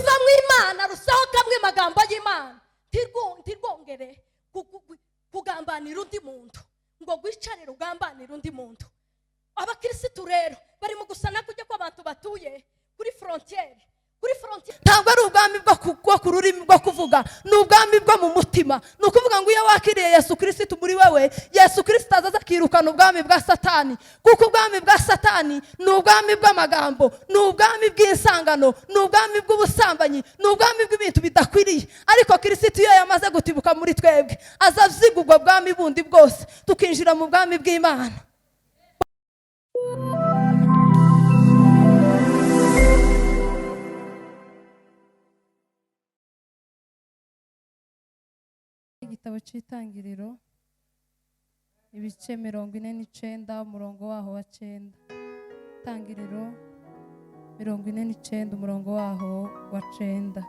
Ruva mu Imana, rusohokamwo amagambo y'Imana, ntirwongere kugambanira undi muntu, ngo rwicare rugambanire undi muntu. Abakirisitu rero bari mu gusana kujya kw'abantu batuye kuri frontière, kuri frontière. Ntabwo ari ubwami bwo ku rurimi bwo kuvuga, ni ubwami bwo mu mutima. Ni ukuvuga ngo iyo wakiriye Yesu Kirisitu muri wewe, Yesu Kirisitu azaza akirukana ubwami bwa Satani, kuko ubwami bwa Satani ni ubwami bw'amagambo, ni ubwami bw'insangano, ni ubwami bw'ubusambanyi, ni ubwami bw'ibintu bidakwiriye. Ariko Kirisitu iyo yamaze gutibuka muri twebwe, aza aziga ubwo bwami bundi bwose, tukinjira mu bwami bw'Imana. Igitabo cy'Itangiriro, ibice 49, umurongo waho wa 9. Itangiriro 49, umurongo waho wa 9.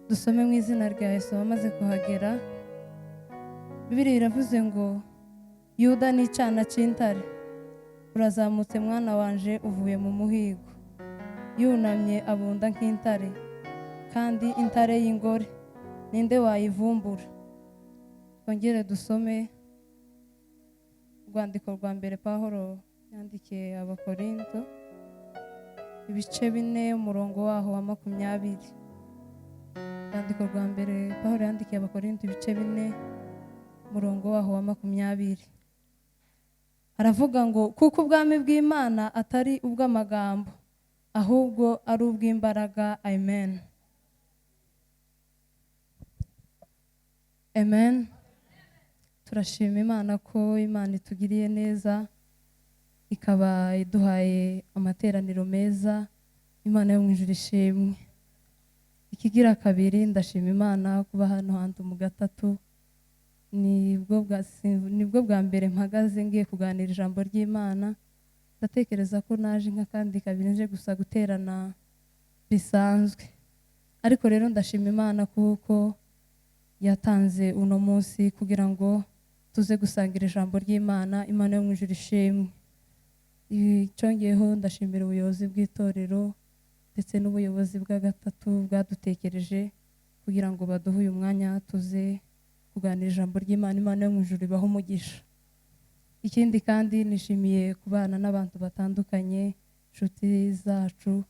Dusome mu izina rya Yesu. Bamaze kuhagera, Bibiliya iravuze ngo: Yuda ni icyana cy'intare, urazamutse mwana wanje, uvuye mu muhigo. Yunamye abunda nk'intare, kandi intare y'ingore ninde wayivumbura? Twongere dusome urwandiko rwa mbere Pawulo yandikiye Abakorinto, ibice 4, umurongo waho wa 20. Urwandiko rwa mbere Pawulo yandikiye Abakorinto, ibice 4, umurongo waho wa 20, aravuga ngo: kuko ubwami bw'Imana atari ubw'amagambo, ahubwo ari ubw'imbaraga. Amen, amen. Turashima Imana ko Imana itugiriye neza, ikaba iduhaye amateraniro meza. Imana yo mu ijuru ishimwe. Ikigira kabiri, ndashima Imana kuba hano hantu mu gatatu. Nibwo bwa mbere mpagaze ngiye kuganira ijambo ry'Imana. Ndatekereza ko naje nk'akandi kabiri nje gusa guterana bisanzwe, ariko rero ndashima Imana kuko yatanze uno munsi kugira ngo tuze gusangira ijambo ry'Imana. Imana yo mu ijuru ishimwe. Icyongeyeho, ndashimira ubuyobozi bw'itorero ndetse n'ubuyobozi bwa gatatu bwadutekereje kugira ngo baduhe uyu mwanya tuze kuganira ijambo ry'Imana. Imana yo mu ijuru ibahe umugisha. Ikindi kandi, nishimiye kubana n'abantu batandukanye, inshuti zacu,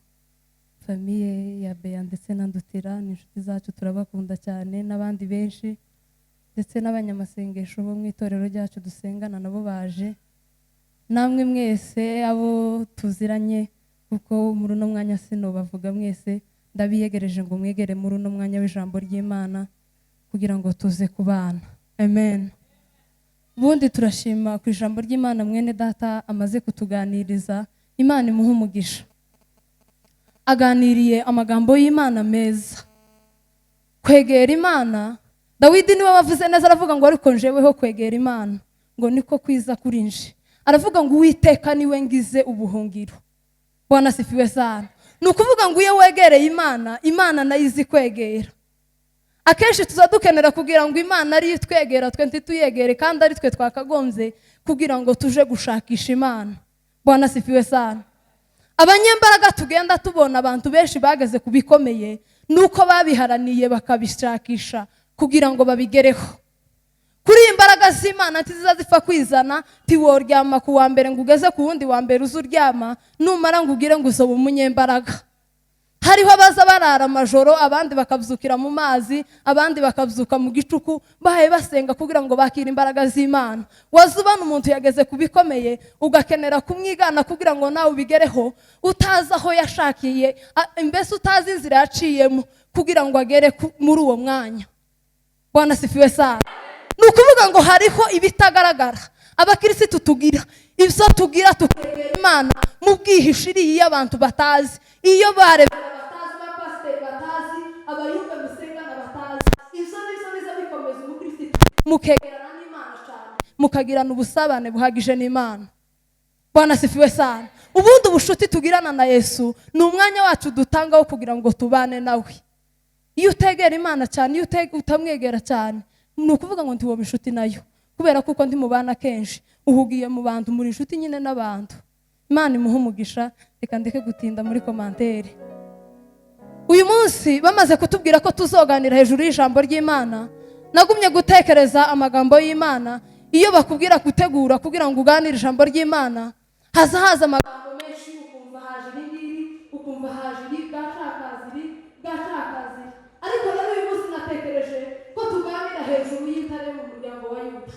famille ya Bea ndetse na Ndutira, ni inshuti zacu, turabakunda cyane, n'abandi benshi, ndetse n'abanyamasengesho bo mu itorero ryacu dusengana nabo baje, namwe mwese abo tuziranye, kuko muri uno mwanya sinobavuga mwese. Ndabiyegereje ngo mwegere muri uno mwanya w'ijambo ry'Imana kugira ngo tuze kubana. Amen. Ubundi turashima ku ijambo ry'Imana mwene data amaze kutuganiriza. Imana imuhe umugisha. Aganiriye amagambo y'Imana meza, kwegera Imana. Dawidi niwe wavuze neza, aravuga ngo: ariko njeweho kwegera Imana ngo niko kwiza kuri nje. Aravuga ngo: Uwiteka niwe ngize ubuhungiro. Bwana sifiwe sana. Ni ukuvuga ngo iyo wegereye Imana, Imana nayo izi kwegera. Akenshi tuza dukenera kugira ngo Imana ariyo itwegera, twe ntituyegere, kandi ari twe twakagombye kugira ngo tuje gushakisha Imana. Bwana sifiwe sana. Abanyembaraga tugenda tubona, abantu benshi bageze ku bikomeye, nuko babiharaniye, bakabishakisha kugira ngo babigereho. Kuri iyi mbaraga z'Imana ntiziza zipfa kwizana. Ntiworyama ku wa mbere ngo ugeze ku wundi wa mbere uze uryama, numara ngo ugire ngo uzobe umunyembaraga. Hariho abaza barara amajoro, abandi bakabyukira mu mazi, abandi bakabyuka mu gicuku, bahaye basenga kugira ngo bakire imbaraga z'Imana. Waza ubona umuntu yageze ku bikomeye, ugakenera kumwigana kugira ngo nawe ubigereho, utazi aho yashakiye, mbese utazi inzira yaciyemo kugira ngo agere muri uwo mwanya. Bwana sifiwe sana. Ni ukuvuga ngo hariho ibitagaragara abakirisitu tugira, ibyo tugira tukegera Imana mu bwihisho, iyo abantu batazi, iyo bareba batazi, abapasiteri batazi, abayumva musengana batazi. Ibyo nibyo biza bikomeza umukirisitu, mukegerana n'Imana cyane, mukagirana ubusabane buhagije n'Imana. Bwana sifiwe sana. Ubundi ubushuti tugirana na Yesu ni umwanya wacu dutanga wo kugira ngo tubane nawe. Iyo utegera Imana cyane, iyo utamwegera cyane, ni ukuvuga ngo ntiwoba inshuti nayo, kubera kuko ntimubana kenshi, uhugiye mu bantu, muri inshuti nyine n'abantu. Imana imuhe umugisha. Reka ndeke gutinda muri commentaire. Uyu munsi bamaze kutubwira ko tuzoganira hejuru y'ijambo ry'Imana, nagumye gutekereza amagambo y'Imana. Iyo bakubwira gutegura kugira ngo uganire ijambo ry'Imana, haza haza amagambo menshi, ukumva haje iri ngiri, ukumva haje iri, bwacakaza iri, bwacakaza iri. Ariko rero uyu munsi natekereje ko tuganira hejuru y'intare yo mu muryango wa Yuda.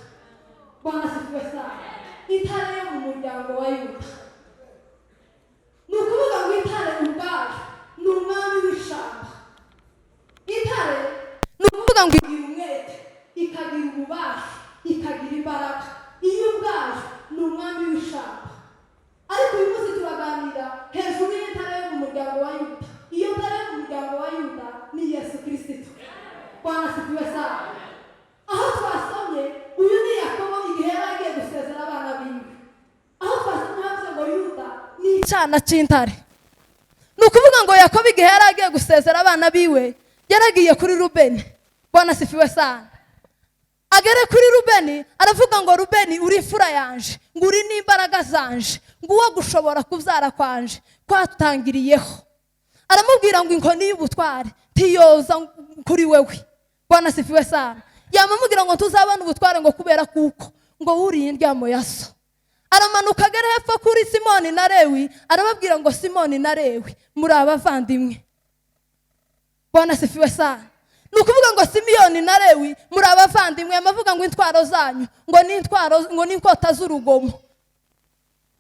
Bwana asifiwe sana. Intare yo mu muryango wa Yuda, ni ukuvuga ngo intare ubwayo ni umwami w'ishyamba. Intare ni ukuvuga ngo igira umwete, ikagira ububasha, ikagira imbaraga. Iyo ubwayo ni umwami w'ishyamba. Ariko uyu munsi turaganira hejuru y'intare yo mu muryango wa Yuda. Iyo ntare yo mu muryango wa Yuda ni Yesu Kirisito. Bwana asifiwe sana. Aho twasomye, uyu ni Yakobo igihe yari agiye gusezera abana biwe. Aho twasomye havuze ngo Yuda ni icyana cy'intare. Ni ukuvuga ngo Yakobo igihe yari agiye gusezera abana biwe, yaragiye kuri Rubeni. Bwana asifiwe sana. Agere kuri Rubeni, aravuga ngo: "Rubeni, uri imfura yanje, ngo uri n'imbaraga zanje, ngo uwo gushobora kubyara kwanje kwatangiriyeho." Aramubwira ngo inkoni y'ubutware ntiyoza kuri wewe. Bwana asifiwe sana. Yamamubwira ngo tuzabona ubutware, ngo kubera kuko ngo wuriye indyamo ya so. Aramanuka agera hepfo kuri Simoni na Lewi, arababwira ngo: "Simoni na Lewi, muri abavandimwe." Bwana asifiwe sana. Ni ukuvuga ngo Simiyoni na Lewi, muri abavandimwe. Amavuga ngo intwaro zanyu ngo ni intwaro, ngo ni inkota z'urugomo.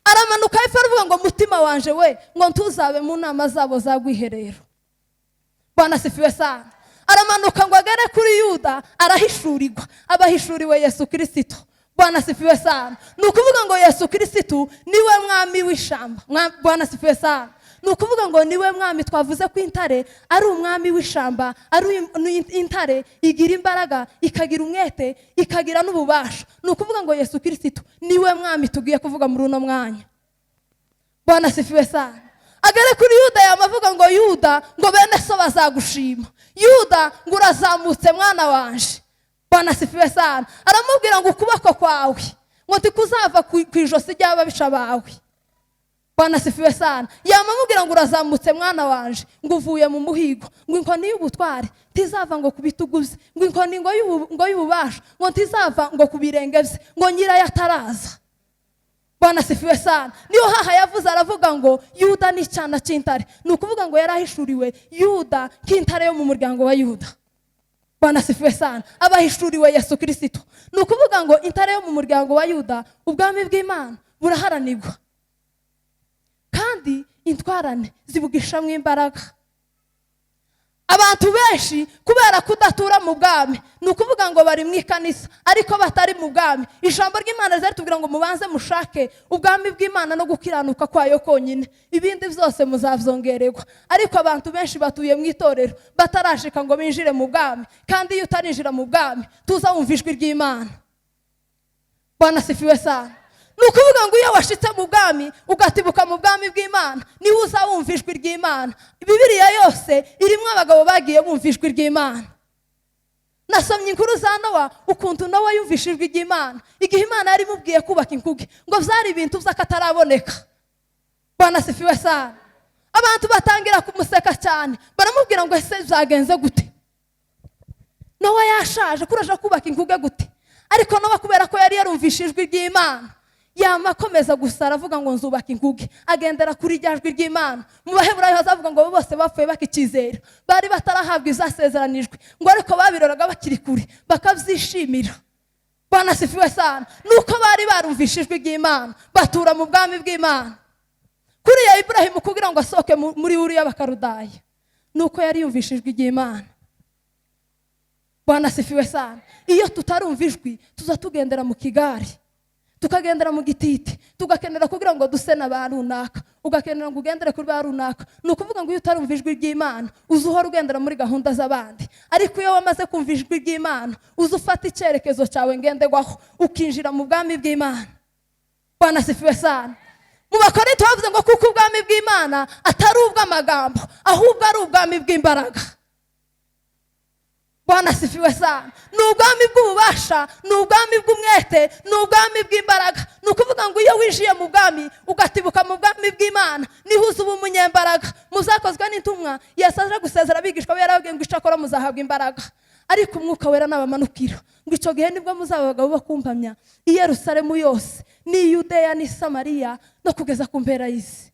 Aramanuka hepfo, aravuga ngo: "Mutima wanje we, ngo ntuzabe mu nama zabo za rwiherero." Bwana asifiwe sana. Aramanuka ngo agere kuri Yuda, arahishurirwa, abahishuriwe Yesu Kirisito. Bwana asifiwe sana. Ni ukuvuga ngo Yesu Kirisitu niwe mwami w'ishamba. Bwana asifiwe sana. Ni ukuvuga ngo niwe mwami. Twavuze ko intare ari umwami w'ishamba, ari intare igira imbaraga, ikagira umwete, ikagira n'ububasha. Ni ukuvuga ngo Yesu Kirisitu niwe mwami tugiye kuvuga muri uno mwanya. Bwana asifiwe sana. Agere kuri Yuda, yamavuga ngo: "Yuda, ngo bene so bazagushima. Yuda, ngo urazamutse, mwana wanje." Bwana asifiwe sana. Aramubwira ngo ukuboko kwawe ngo ntikuzava ku ijosi ry'ababisha bawe. Bwana asifiwe sana. Yamamubwira ngo urazamutse, mwana wanje, ngo uvuye mu muhigo, ngo inkoni y'ubutware ntizava ngo ku bitugu bye, ngo inkoni ngo y'ububasha ngo ntizava ngo ku birenge bye, ngo nyirayo ataraza. Bwana asifiwe sana. Niyo haha yavuze, aravuga ngo Yuda ni icyana cy'intare. Ni ukuvuga ngo yarahishuriwe Yuda nk'intare yo mu muryango wa Yuda. Bwana asifiwe sana. Abahishuriwe Yesu Kirisito. Ni ukuvuga ngo intare yo mu muryango wa Yuda, ubwami bw'Imana buraharanirwa, kandi intwarane zibugishamo imbaraga. Abantu benshi kubera kudatura mu bwami, ni ukuvuga ngo bari mu ikanisa ariko batari mu bwami. Ijambo ry'Imana riza ritubwira ngo mubanze mushake ubwami bw'Imana no gukiranuka kwayo konyine, ibindi byose muzabyongererwa. Ariko abantu benshi batuye mu itorero batarashika ngo binjire mu bwami, kandi iyo utarinjira mu bwami tuza wumva ijwi ry'Imana. Bwana asifiwe sana. Ni ukuvuga ngo iyo washitse mu bwami, ugatibuka mu bwami bw'Imana, niho uza wumva ijwi ry'Imana. Bibiliya yose irimo abagabo bagiye bumva ijwi ry'Imana. Nasomye inkuru za Nowa, ukuntu Nowa yumvishe ijwi ry'Imana igihe Imana yari imubwiye kubaka inkuge, ngo byari ibintu by'akataraboneka. Bwana asifiwe sana. Abantu batangira kumuseka cyane, baramubwira ngo: "Ese byagenze gute? Nowa yashaje, kuraje kubaka inkuge gute?" Ariko Nowa, kubera ko yari yarumvishe ijwi ry'Imana, yama akomeza gusa, aravuga ngo nzubaka inkuge, agendera kuri rya jwi ry'Imana. Mu Baheburayo hazavuga ngo bose bapfuye bakikizera, bari batarahabwa izasezeranijwe, ngo ariko babiroraga bakiri kure bakabyishimira. Bwana asifiwe sana. Nuko bari barumvishe ijwi ry'Imana, batura mu bwami bw'Imana. Kuriya Iburahimu kugira ngo asohoke muri Uriya Bakarudaya, nuko yari yumvishe ijwi ry'Imana. Bwana asifiwe sana. Iyo tutarumva ijwi, tuza tugendera mu kigari, tukagendera mu gititi, tugakenera kugira ngo duse na ba runaka, ugakenera ngo ugendere kuri ba runaka. Ni ukuvuga ngo iyo utarumva ijwi ry'Imana, uza uhora ugendera muri gahunda z'abandi. Ariko iyo wamaze kumva ijwi ry'Imana, uza ufata icyerekezo cyawe ngenderwaho, ukinjira mu bwami bw'Imana. Bwana asifiwe sana. Mu Bakorinto bavuze ngo kuko ubwami bw'Imana atari ubw'amagambo, ahubwo ari ubwami bw'imbaraga. Bwana asifiwe sana. Ni ubwami bw'ububasha, ni ubwami bw'umwete, ni ubwami bw'imbaraga. Ni ukuvuga ngo iyo winjiye mu bwami, ugatibuka mu bwami bw'Imana, niho uza uba umunyembaraga. Muzakozwe n'intumwa, Yesu aje gusezera abigishwa be yarababwiye ngo icyakora muzahabwa imbaraga, ariko Umwuka Wera nabamanukira, ngo icyo gihe nibwo muzaba abagabo bo kumpamya i Yerusalemu yose n'i Yudeya n'i Samariya no kugeza ku mpera y'isi.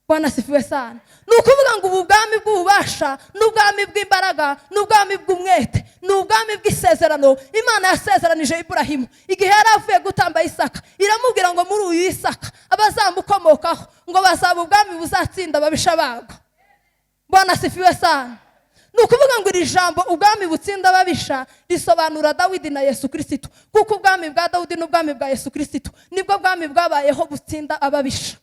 Bwana asifiwe sana. Ni ukuvuga ngo ubu bwami bw'ububasha n'ubwami bw'imbaraga n'ubwami bw'umwete ni ubwami bw'isezerano Imana yasezeranije Iburahimu igihe yari avuye gutamba Isaka. Iramubwira ngo muri uyu Isaka abazamukomokaho ngo bazaba ubwami buzatsinda ababisha babwo. Bwana asifiwe sana. Ni ukuvuga ngo iri jambo ubwami butsinda ababisha risobanura Dawidi na Yesu Kirisitu, kuko ubwami bwa Dawidi n'ubwami bwa Yesu Kirisitu nibwo bwami bwabayeho butsinda ababisha.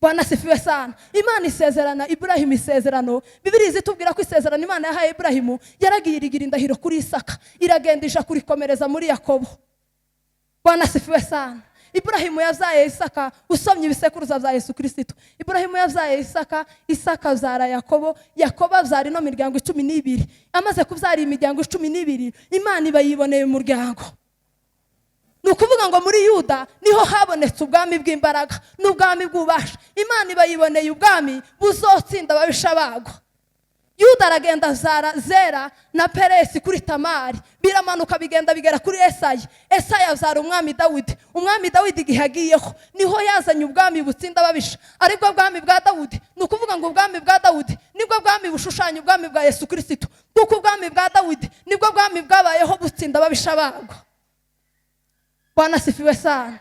Bwana asifiwe sana. Imana isezerana Iburahimu isezerano. Bibiliya itubwira ko isezerano Imana yahaye Iburahimu yaragiye irigira indahiro kuri Isaka, iragenda ija kurikomereza muri Yakobo. Bwana asifiwe sana. Iburahimu yabyaye Isaka. Usomye ibisekuruza bya Yesu Kirisitu, Iburahimu yabyaye Isaka, Isaka abyara Yakobo, Yakobo abyara ino miryango 12. Amaze kubyara imiryango 12, Imana iba yiboneye umuryango. Ni ukuvuga ngo muri Yuda niho habonetse ubwami bw'imbaraga n'ubwami bw'ububasha. Imana iba yiboneye ubwami buzotsinda ababisha babwo. Yuda aragenda abyara Zera na Peresi kuri Tamari, biramanuka bigenda bigera kuri Esayi. Esayi abyara umwami Dawidi. Umwami Dawidi igihe agiyeho niho yazanye ubwami butsinda ababisha, aribwo bwami bwa Dawudi. Ni ukuvuga ngo ubwami bwa Dawudi nibwo bwami bushushanya ubwami bwa Yesu Kirisitu, kuko ubwami bwa Dawidi nibwo bwami bwabayeho butsinda ababisha babwo. Bwana asifiwe sana.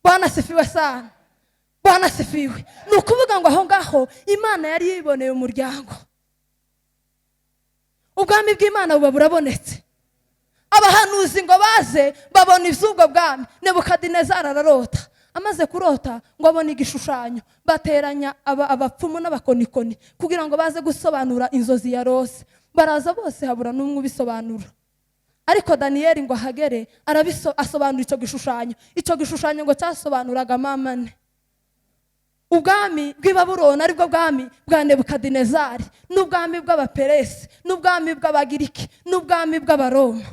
Bwana asifiwe sana. Bwana asifiwe. Ni ukuvuga ngo aho ngaho Imana yari yiboneye umuryango, ubwami bw'Imana buba burabonetse. Abahanuzi ngo baze babona iby'ubwo bwami. Nebukadinezari ararota. Amaze kurota ngo abone igishushanyo, bateranya abapfumu n'abakonikoni kugira ngo baze gusobanura inzozi ya rose. Baraza bose, habura n'umwe ubisobanura. Ariko Daniyeli ngo ahagere asobanura icyo gishushanyo. Icyo gishushanyo ngo cyasobanuraga mamane, ubwami bw'i Babuloni, aribwo bwami bwa Nebukadinezari, n'ubwami bw'Abaperesi, n'ubwami bw'Abagiriki, n'ubwami bw'Abaroma.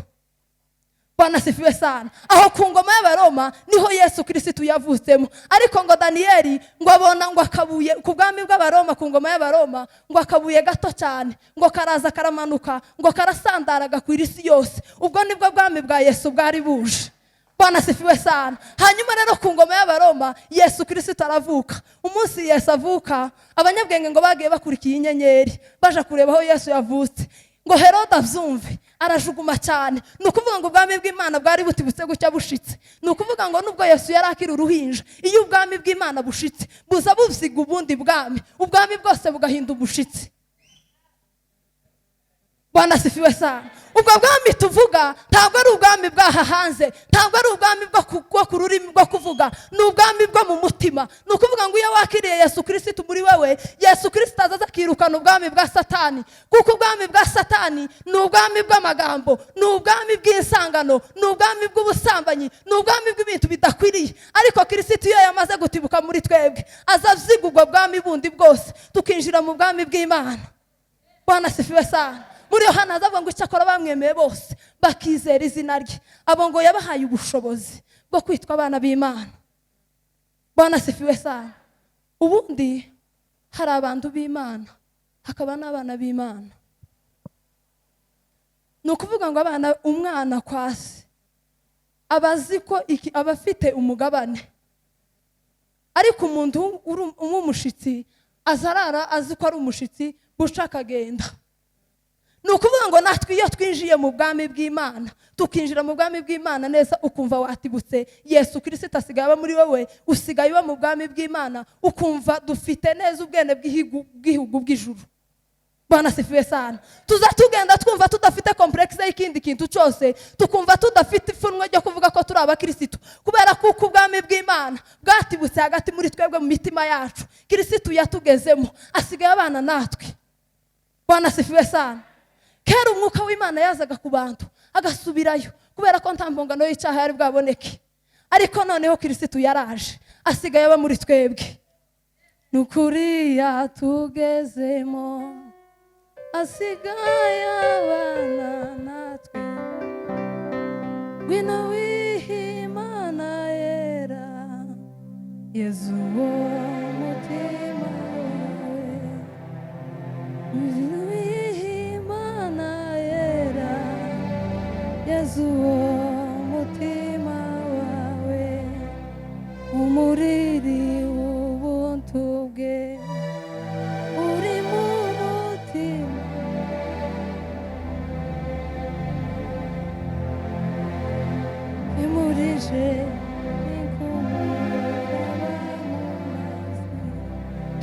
Bwana asifiwe sana. Aho ku ngoma y'Abaroma niho Yesu Kirisitu yavutsemo. Ariko ngo Daniyeli ngo abona ngo akabuye ku bwami bw'Abaroma, ku ngoma y'Abaroma, ngo akabuye gato cyane ngo karaza karamanuka, ngo karasandara gakwira isi yose. Ubwo nibwo bwami bwa Yesu bwari buje. Bwana asifiwe sana. Hanyuma rero ku ngoma y'Abaroma Yesu Kirisitu aravuka. Umunsi Yesu avuka, abanyabwenge ngo bagiye bakurikiye inyenyeri baje kureba aho Yesu yavutse. Ngo Herode abyumve arajuguma cyane. Ni ukuvuga ngo ubwami bw'Imana bwari butibutse gutya bushitse. Ni ukuvuga ngo nubwo Yesu yari akiri uruhinja, iyo ubwami bw'Imana bushitse buza buziga ubundi bwami, ubwami bwose bugahinda ubushitsi. Bwana asifiwe sana. Ubwo bwami tuvuga ntabwo ari ubwami bw'aha hanze, ntabwo ari ubwami bwo ku rurimi bwo kuvuga, ni ubwami bwo mu mutima. Ni ukuvuga ngo iyo wakiriye Yesu Kirisitu muri wewe, Yesu Kirisitu azaza akirukana ubwami bwa Satani, kuko ubwami bwa Satani ni ubwami bw'amagambo, ni ubwami bw'insangano, ni ubwami bw'ubusambanyi, ni ubwami bw'ibintu bidakwiriye. Ariko Kirisitu iyo yamaze gutibuka muri twebwe, aza aziga ubwo bwami bundi bwose, tukinjira mu bwami bw'Imana. Bwana asifiwe sana. Muri Yohana azavuga ngo icyakora bamwemeye bose bakizera izina rye, abo ngo yabahaye ubushobozi bwo kwitwa abana b'Imana. Bwana asifiwe sana. Ubundi hari abantu b'Imana hakaba n'abana b'Imana. Ni ukuvuga ngo abana, umwana kwa se aba azi ko aba afite umugabane, ariko umuntu w'umushitsi azarara azi ko ari umushitsi, buca akagenda. Ni ukuvuga ngo natwe iyo twinjiye mu bwami bw'Imana, tukinjira mu bwami bw'Imana neza, ukumva watibutse, Yesu Kirisitu asigaye aba muri wowe, usigaye uba mu bwami bw'Imana, ukumva dufite neza ubwene bw'igihugu bw'ijuru. Bwana asifiwe sana. Tuza tugenda twumva tudafite complexe y'ikindi kintu cyose, tukumva tudafite ipfunwe ryo kuvuga ko turi abakirisitu, kubera kuko ubwami bw'Imana bwatibutse hagati muri twebwe mu mitima yacu. Kirisitu yatugezemo, asigaye abana natwe. Bwana asifiwe sana. Kera umwuka w'Imana yazaga ku bantu agasubirayo, kubera ko nta mpongano y'icyaha yari bwaboneke. Ariko noneho Kirisitu yaraje, asigaye aba muri twebwe. Ni ukuri yatugezemo, Asigaye abana natwe, ngwino wihe Imana yera, Yezu wo mutima wawe. Ngwino wihe Imana yera, Yezu wo mutima wawe, umuriri w'ubuntu bwe uri mu mutima. Imurije.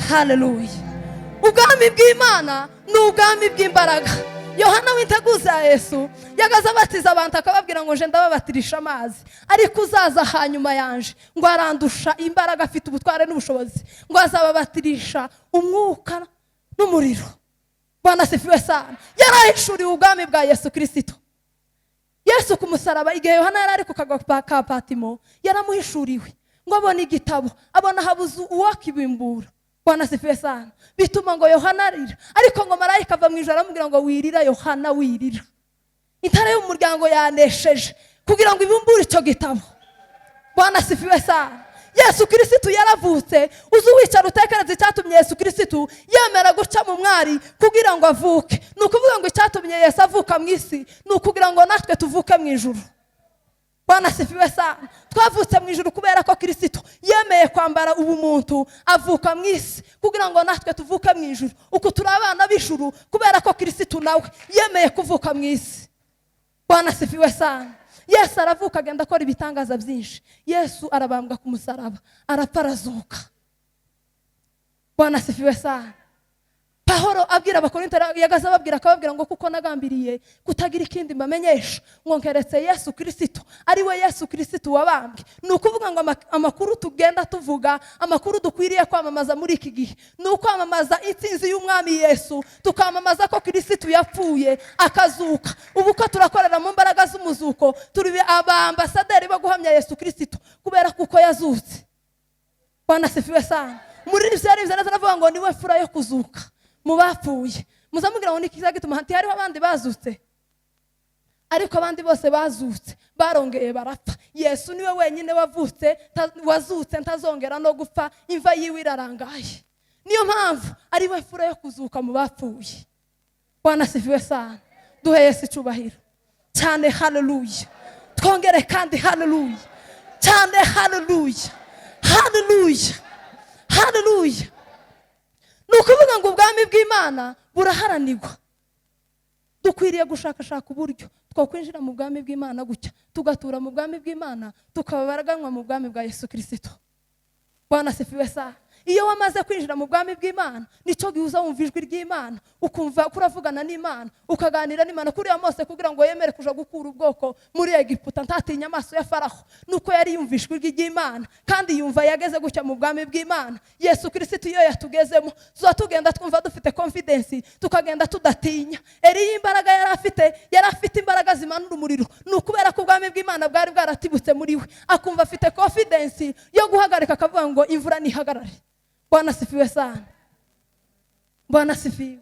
Haleluya! Ubwami bw'Imana ni ubwami bw'imbaraga. Yohana w'integuza ya Yesu yagaze abatiza abantu, akababwira ngo: "Nje ndababatirisha amazi, ariko uzaza hanyuma yanje ngo arandusha imbaraga, afite ubutware n'ubushobozi, ngo azababatirisha umwuka n'umuriro." Bwana asifiwe sana. Yarahishuriwe ubwami bwa Yesu Kirisito. Yesu ku musaraba, igihe Yohana yari ari ku kagwa ka Patimo, yaramuhishuriwe ngo abone igitabo, abona habuze uwakibimbura. Bwana asifiwe sana. Bituma ngo Yohana arira, ariko ngo marayika ava mu ijoro aramubwira ngo: "Wirira Yohana, wirira, intare y'umuryango yanesheje kugira ngo ibumbure icyo gitabo." Bwana asifiwe sana. Yesu Kirisitu yaravutse. Uzi wicara utekereza icyatumye Yesu Kirisitu yemera guca mu mwari kugira ngo avuke? Ni ukuvuga ngo icyatumye Yesu avuka mu isi ni ukugira ngo natwe tuvuke mu ijuru. Bwana asifiwe sana. Twavutse mu ijuru kubera ko Kirisito yemeye kwambara ubumuntu, avuka mu isi kugira ngo natwe tuvuke mu ijuru. Uku turi abana b'ijuru kubera ko Kirisito nawe yemeye kuvuka mu isi. Bwana asifiwe sana. Yesu aravuka, agenda akora ibitangaza byinshi. Yesu arabambwa ku musaraba, arapfa, arazuka. Bwana asifiwe sana. Pahoro abwira Abakorinto, yagaze ababwira, akababwira ngo: "Kuko nagambiriye kutagira ikindi mbamenyesha ngo nkeretse Yesu Kirisito, ari we Yesu Kirisito wabambwe." Ni ukuvuga ngo amakuru tugenda tuvuga, amakuru dukwiriye kwamamaza muri iki gihe, ni ukwamamaza intsinzi y'Umwami Yesu, tukamamaza ko Kirisito yapfuye akazuka. Ubu ko turakorera mu mbaraga z'umuzuko, turi abambasaderi bo guhamya Yesu Kirisito kubera kuko yazutse. Bwana asifiwe sana. Muri ibyo yaribyo neza, aravuga ngo niwe fura yo kuzuka mu bapfuye. Muzamubwira ngo ni gituma hariho abandi bazutse, ariko abandi bose bazutse barongeye barapfa. Yesu niwe wenyine wavutse, wazutse, ntazongera no gupfa. Imva yiwe irarangaye. Niyo mpamvu ari we fura yo kuzuka mu bapfuye. Bwana asifiwe sana. Duhe Yesu icyubahiro cyane. Haleluya! Twongere kandi haleluya cyane. Haleluya, haleluya, haleluya! Ni ukuvuga ngo ubwami bw'Imana buraharanirwa. Dukwiriye gushakashaka uburyo twakwinjira mu bwami bw'Imana gutya, tugatura mu bwami bw'Imana, tukaba baraganwa mu bwami bwa Yesu Kirisito. Bwana asifiwe sana. Iyo wamaze kwinjira mu bwami bw'Imana, nicyo gihe uza wumva ijwi ry'Imana, ukumva ko uravugana n'Imana, ukaganira n'Imana. Kuriya Mose kugira ngo yemere kuja gukura ubwoko muri Egiputa, ntatinya amaso ya Faraho, nuko yari yumva ijwi ry'Imana kandi yumva yageze gutya mu bwami bw'Imana. Yesu Kirisito iyo yatugezemo, tuba tugenda twumva dufite confidence, tukagenda tudatinya. Eliya imbaraga yari afite, yari afite imbaraga zimanura umuriro, ni ukubera ko ubwami bw'Imana bwari bwaratibutse muri we, akumva afite confidence yo guhagarika akavuga ngo: "Imvura ntihagarare." Bwana asifiwe sana. Bwana asifiwe.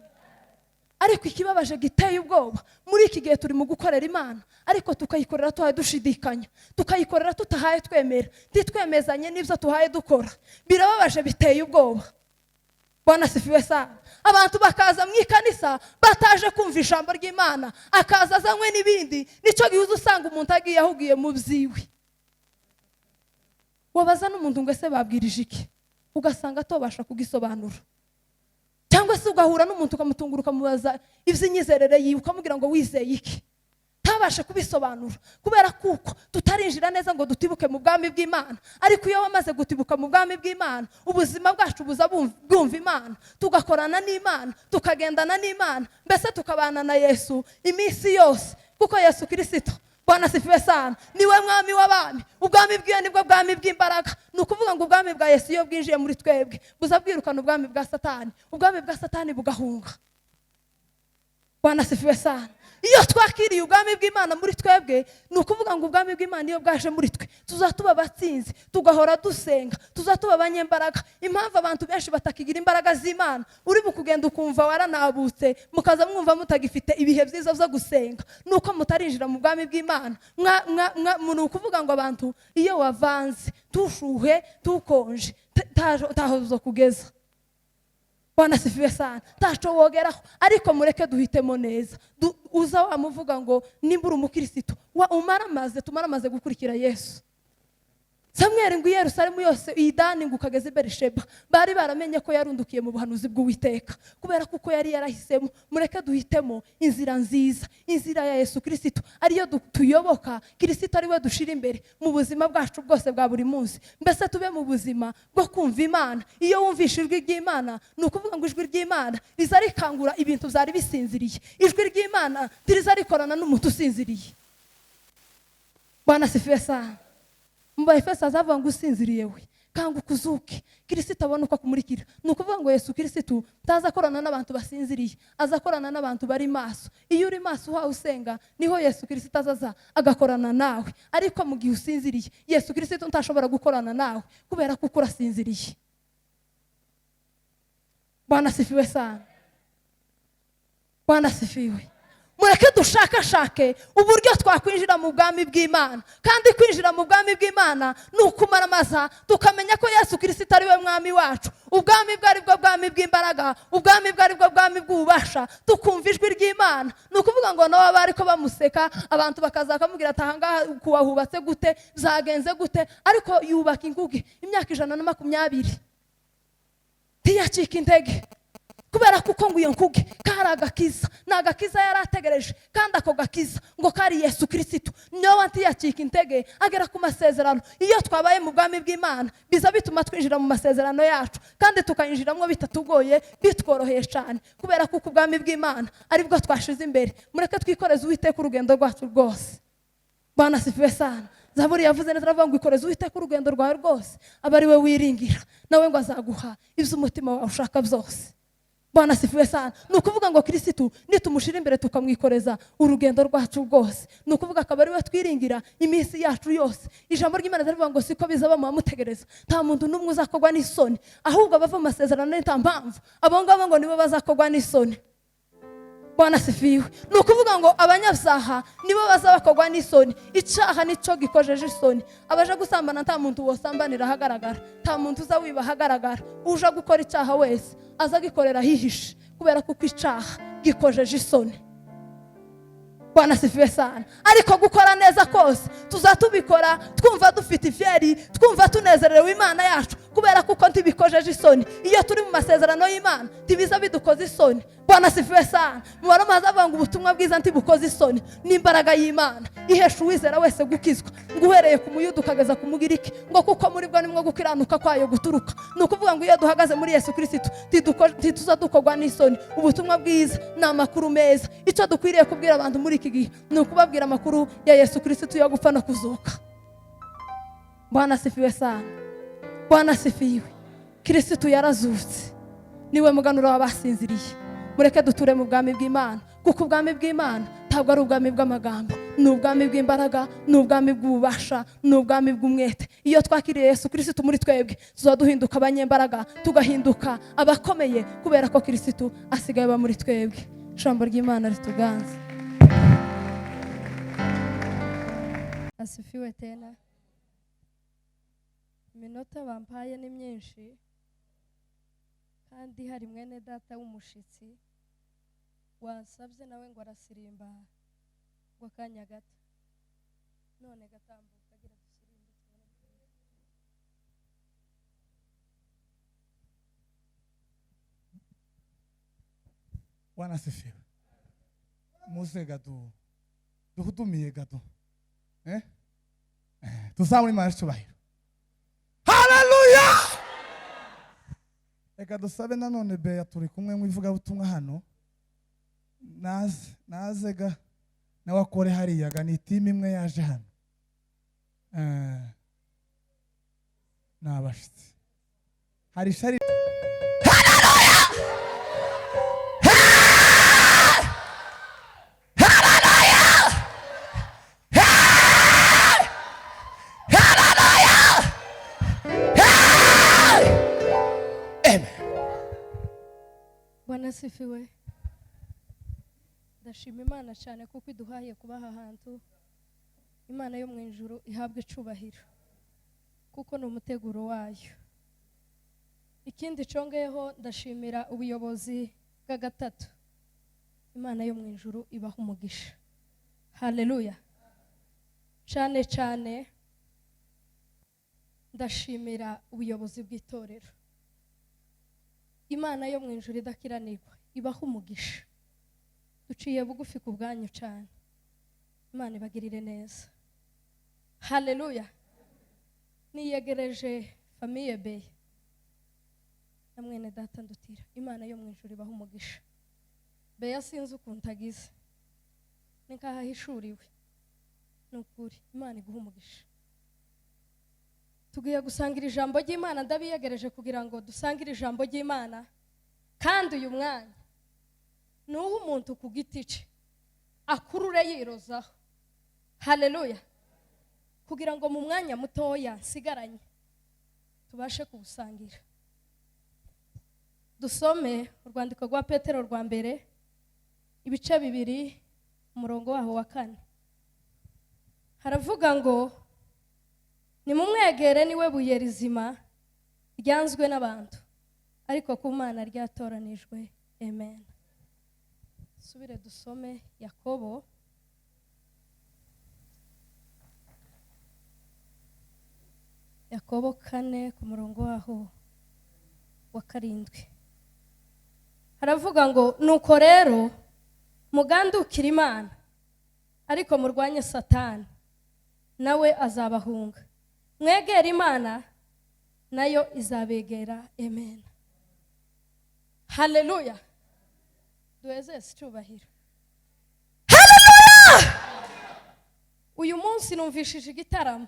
Ariko ikibabaje giteye ubwoba, muri iki gihe turi mu gukorera Imana, ariko tukayikorera tuhaye dushidikanya, tukayikorera tutahaye twemera, ntitwemezanye n'ibyo tuhaye dukora. Birababaje, biteye ubwoba. Bwana asifiwe sana. Abantu bakaza mu ikanisa bataje kumva ijambo ry'Imana, akaza azanywe n'ibindi. Nicyo gihe uza usanga umuntu agiye ahugiye mu byiwe. Wabaza n'umuntu ngo: "Ese babwirije iki?" ugasanga atobasha kugisobanura. Cyangwa se ugahura n'umuntu ukamutungura, ukamubaza iby'imyizerere yiwe, ukamubwira ngo: "Wizeye iki?" ntabashe kubisobanura, kubera kuko tutarinjira neza ngo dutibuke mu bwami bw'Imana. Ariko iyo wamaze gutibuka mu bwami bw'Imana, ubuzima bwacu buza bwumva Imana, tugakorana n'Imana, tukagendana n'Imana, mbese tukabana na Yesu iminsi yose, kuko Yesu Kirisito, Bwana asifiwe sana, niwe mwami w'abami. Ubwami bwiwe nibwo bwami bw'imbaraga. Ni ukuvuga ngo ubwami bwa Yesu iyo bwinjiye muri twebwe, buza bwirukana ubwami bwa Satani, ubwami bwa Satani bugahunga. Bwana asifiwe sana. Iyo twakiriye ubwami bw'Imana muri twebwe, ni ukuvuga ngo ubwami bw'Imana iyo bwaje muri twe tuzatuba abatsinzi, tugahora dusenga, tuzatuba abanyembaraga. Impamvu abantu benshi batakigira imbaraga z'Imana, uri bukugenda ukumva waranabutse, mukaza mwumva mutagifite ibihe byiza byo gusenga, nuko mutarinjira mu bwami bw'Imana. Ni ukuvuga ngo abantu iyo wavanze tushuhe tukonje taho kugeza. Bwana asifiwe sana. Taco wogeraho, ariko mureke duhitemo neza. Uza wamuvuga ngo nimba uri umukristo umaramaze, tumaramaze gukurikira Yesu. Samweli ngo i Yerusalemu yose, i Dani ngo ukageze i Berisheba, bari baramenye ko yarundukiye mu buhanuzi bw'Uwiteka, kubera kuko yari yarahisemo. Mureke duhitemo inzira nziza, inzira ya Yesu Kristo, ariyo tuyoboka. Kristo ari we dushira imbere mu buzima bwacu bwose bwa buri munsi. Mbese tube mu buzima bwo kumva Imana. Iyo wumvishe ijwi ry'Imana, ni ukuvuga ngo ijwi ry'Imana riza rikangura ibintu byari bisinziriye. Ijwi ry'Imana riza rikorana n'umuntu usinziriye. Bwana asifiwe sana. Mu Baefeso azavuga ngo usinziriye we, kanguka uzuke, Kristo abone uko akumurikira. Ni ukuvuga ngo Yesu Kristo ntaza akorana n'abantu basinziriye, aza akorana n'abantu bari maso. Iyo uri maso uhawe usenga, niho Yesu Kristo azaza agakorana nawe. Ariko mu gihe usinziriye, Yesu Kristo ntashobora gukorana nawe, kubera ko urasinziriye. Bwana asifiwe sana. Bwana asifiwe. Mureke dushakashake uburyo twakwinjira mu bwami bw'Imana. Kandi kwinjira mu bwami bw'Imana ni ukumaramaza, tukamenya ko Yesu Kristo ari we mwami wacu. Ubwami bwe ari bwo bwami bw'imbaraga, ubwami bwe ari bwo bwami bw'ububasha. Tukumva ijwi ry'Imana. Ni ukuvuga ngo nabo bari ko bamuseka, abantu bakaza bakamubwira ati aha ngaha kuwahubatse gute, byagenze gute, ariko yubaka inguge imyaka 120 ntiyacika intege. Kubera kuko ngo iyo nkuge kari agakiza, ni agakiza yari ategereje, kandi ako gakiza ngo kari Yesu Kristo. Nyowe ntiyacika intege, agera ku masezerano. Iyo twabaye mu bwami bw'Imana biza bituma twinjira mu masezerano yacu, kandi tukayinjiramo bitatugoye, bitworoheye cyane, kubera kuko ubwami bw'Imana aribwo twashize imbere. Mureke twikoreze Uwiteka urugendo rwacu rwose. Bwana asifiwe sana. Zaburi yavuze neza, aravuga ngo ikoreze Uwiteka urugendo rwawe rwose, abe ari we wiringira, nawe ngo azaguha ibyo umutima wawe ushaka byose. Bwana asifiwe sana. Ni ukuvuga ngo Kristo nitumushira imbere tukamwikoreza urugendo rwacu rwose, ni ukuvuga akaba ari we twiringira iminsi yacu yose. Ijambo ry'Imana rivuga ngo siko bizaba mubamutegereza, nta muntu n'umwe uzakogwa n'isoni, ahubwo abava mu masezerano nta mpamvu, abo ngabo ngo nibo bazakogwa n'isoni. Bwana asifiwe. Ni ukuvuga ngo abanyabyaha nibo bazabakogwa n'isoni. Icyaha nico gikojeje isoni. Abaje gusambana nta muntu wosambanira ahagaragara, nta muntu uza wiba ahagaragara. Uje gukora icyaha wese aza gikorera hihishe, kubera kuko icyaha gikojeje isoni. Bwana asifiwe sana. Ariko gukora neza kose tuzatubikora twumva dufite ifyeri, twumva tunezerewe Imana yacu, kubera kuko ntibikojeje isoni. Iyo turi mu masezerano y'Imana ntibiza bidukoza isoni. Bwana asifiwe sana. Mu Baroma hazavuga ngo ubutumwa bwiza ntibukoze isoni, n'imbaraga y'Imana ihesha uwizera wese gukizwa, ngo uhereye ku Muyuda ukageza ku Mugiriki, ngo kuko muri bwo nimwo gukiranuka kwayo guturuka. Ni ukuvuga ngo iyo duhagaze muri Yesu Kristo ntituza dukogwa n'isoni. Ubutumwa bwiza ni amakuru meza. Icyo dukwiriye kubwira abantu muri iki gihe ni ukubabwira amakuru ya Yesu Kristo yo gupfa no kuzuka. Bwana asifiwe sana. Bwana asifiwe. Kristo yarazutse, niwe muganura w'abasinziriye. Mureke duture mu bwami bw'Imana, kuko ubwami bw'Imana ntabwo ari ubwami bw'amagambo, ni ubwami bw'imbaraga, ni ubwami bw'ububasha, ni ubwami bw'umwete. Iyo twakiriye Yesu Kristo muri twebwe tuzaduhinduka abanyembaraga, tugahinduka abakomeye, kubera ko Kristo asigaye aba muri twebwe. Ijambo ry'Imana rituganze. Asifiwe tena. Iminota bampaye ni myinshi, kandi hari mwene data w'umushitsi wansabye nawe ngo arasirimba ngo akanya gato, none gatambuka agira dusirimbe tubone. Bwana asifiwe. Muze gato duhudumiye gato, tuzamure Imana icyubahiro. Haleluya. Reka dusabe nanone Beya, turi kumwe mu ivugabutumwa hano, naze ga nawe akore hariya ga, ni timu imwe yaje hano, ni abashitsi. Hari shari. Haleluya. Asifiwe. Ndashima Imana cyane kuko iduhaye kuba aha hantu. Imana yo mu ijuru ihabwe icubahiro kuko ni umuteguro wayo. Ikindi congeyeho, ndashimira ubuyobozi bwa gatatu. Imana yo mu ijuru ibaha umugisha. Haleluya. Cyane cyane ndashimira ubuyobozi bw'itorero. Imana yo mu ijuru idakiranirwa ibaha umugisha. Duciye bugufi ku bwanyu cyane. Imana ibagirire neza. Haleluya. Niyegereje famille Beye na mwene data Ndutira. Imana yo mu ijuru ibaha umugisha. Beya sinzi ukuntu agize, ni nkaho ahishuriwe. Ni ukuri Imana iguha umugisha. Tugiye gusangira ijambo ry'Imana. Ndabiyegereje kugira ngo dusangire ijambo ry'Imana. Kandi uyu mwanya ni uw'umuntu ku giti cye akurure yirozaho. Haleluya. Kugira ngo mu mwanya mutoya nsigaranye tubashe kuwusangira. Dusome urwandiko rwa Petero rwa mbere, ibice 2, umurongo waho wa 4. Haravuga ngo nimumwegere niwe buye rizima ryanzwe n'abantu, ariko ku Mana ryatoranijwe. Amen. Subire dusome Yakobo. Yakobo 4 ku murongo waho wa 7. Haravuga ngo nuko rero mugandukire Imana, ariko murwanye Satani, nawe azabahunga. Mwegere Imana, nayo izabegera. Amen. Haleluya. Duheze icyubahiro. Haleluya. Uyu munsi numvishije igitaramo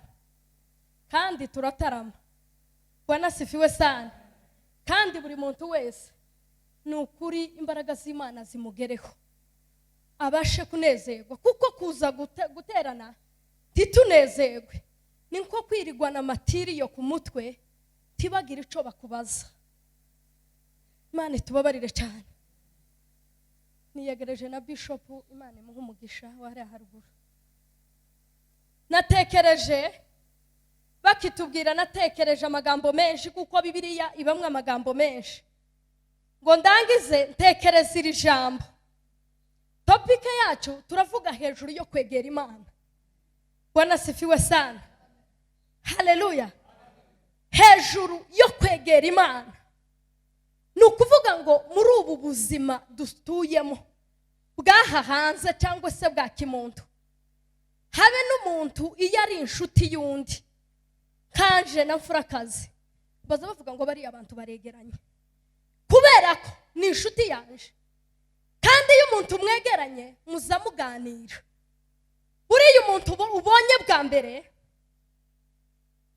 kandi turatarama. Bwana asifiwe sana. Kandi buri muntu wese ni ukuri imbaraga z'Imana zimugereho, abashe kunezerwa. Kuko kuza guterana titunezerwe ni nko kwirigwana amatiri yo ku mutwe, tibagire ico bakubaza. Imana itubabarire cyane. Niyegereje na Bishop, Imana imuhe umugisha wari haruguru. Natekereje bakitubwira, natekereje amagambo menshi kuko Bibiliya ibamwe amagambo menshi. Ngo ndangize ntekereza iri jambo. Topic yacu turavuga hejuru yo kwegera Imana. Bwana asifiwe sana. Haleluya. Hejuru yo kwegera Imana. Ni ukuvuga ngo muri ubu buzima dutuyemo bwaha hanze cyangwa se bwa kimuntu, habe n'umuntu iyo ari inshuti y'undi kanje na mfurakazi baza bavuga ngo bariya abantu baregeranye kubera ko ni inshuti yanje. Kandi iyo umuntu mwegeranye muza muganira. Buriya umuntu ubonye bwa mbere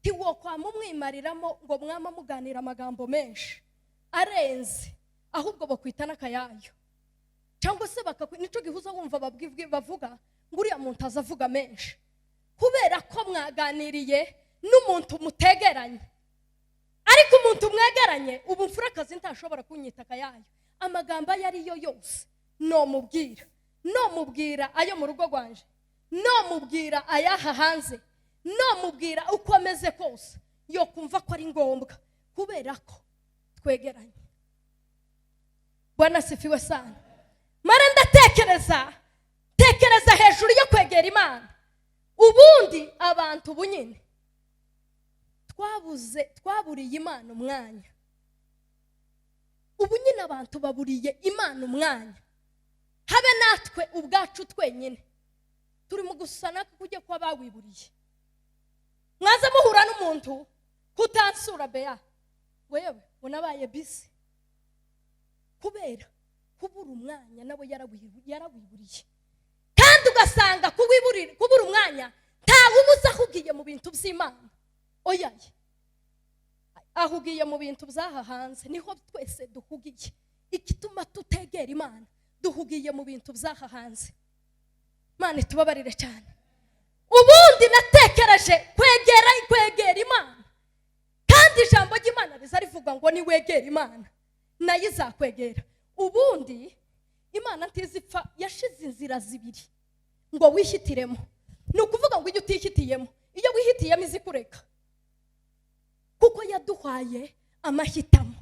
ntiwokwama umwimariramo ngo mwama muganira amagambo menshi arenze, ahubwo bakwita n'akayayo cyangwa se nico gihuza wumva bavuga ngo uriya muntu azavuga menshi kubera ko mwaganiriye n'umuntu mutegeranye. Ariko umuntu mwegeranye ubu mfurakazi ntashobora kunyita akayayo. Amagambo ayo ariyo yose nomubwira, nomubwira ayo mu rugo rwanje, nomubwira ayaha hanze, nomubwira uko ameze kose, yo kumva ko ari ngombwa kubera ko twegeranye. Bwana asifiwe sana. Mara ndatekereza, tekereza hejuru yo kwegera Imana. Ubundi abantu bunyine twaburiye Imana umwanya. Ubu nyine abantu baburiye Imana umwanya. Habe natwe ubwacu twenyine turi mu gusana kujya kwa bawiburiye. Mwaza muhura n'umuntu kutansura Bea, wewe unabaye busy kubera kubura umwanya, nawe yarawiburiye. Kandi ugasanga kubura umwanya ntawubuza ahugiye mu bintu by'Imana. Oya, ahugiye mu bintu byaha hanze, niho twese duhugiye. Igituma tutegera Imana, duhugiye mu bintu byaha hanze. Imana itubabarire cyane. Ubundi natekereje kwegera Imana. Kandi ijambo ry'Imana riza rivuga ngo niwegera Imana nayo izakwegera. Ubundi Imana ntizipfa, yashize inzira zibiri ngo wishyitiremo. Ni ukuvuga ngo iyo utishyitiyemo, iyo wihitiyemo izikureka, kuko yaduhaye amahitamo.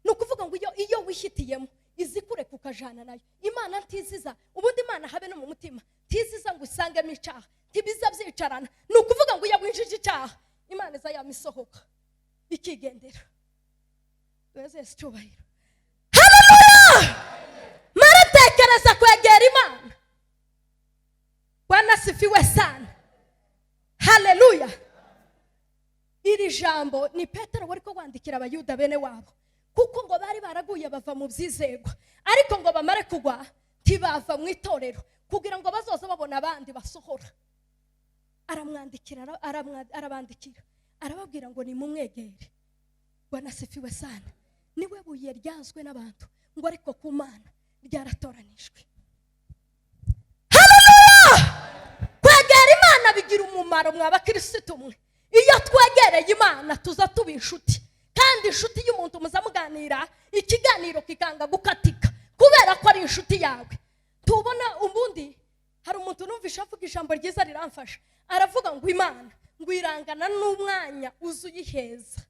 Ni ukuvuga ngo iyo wishyitiyemo izikureka ukajana nayo. Imana ntiziza, ubundi Imana habe no mu mutima ntiziza ngo usangemo icyaha, ntibiza byicarana. Ni ukuvuga ngo iyo winjije icyaha, Imana iza yamisohoka ikigendera. Duheze Yesu icyubahiro. Haleluya! Maratekereza kwegera Imana. Bwana sifiwe sana. Haleluya! Iri jambo ni Petero wari ko wandikira Abayuda bene wabo, kuko ngo bari baraguye bava mu byizegwa, ariko ngo bamare kugwa ntibava mu itorero kugira ngo bazoze babona abandi basohora. Aramwandikira, arabandikira, arababwira ngo nimumwegere. Bwana sifiwe sana. Niwe buye ryanzwe n'abantu, ngo ariko ku Mana ryaratoranijwe. Haleluya! Kwegera Imana bigira umumaro mwa bakirisitu mwe. Iyo twegereye Imana tuza tuba inshuti, kandi inshuti y'umuntu muza muganira ikiganiro kikanga gukatika kubera ko ari inshuti yawe. Tubona ubundi hari umuntu numvisha avuga ijambo ryiza riramfasha, aravuga ngo Imana ngo irangana n'umwanya uzuye iheza.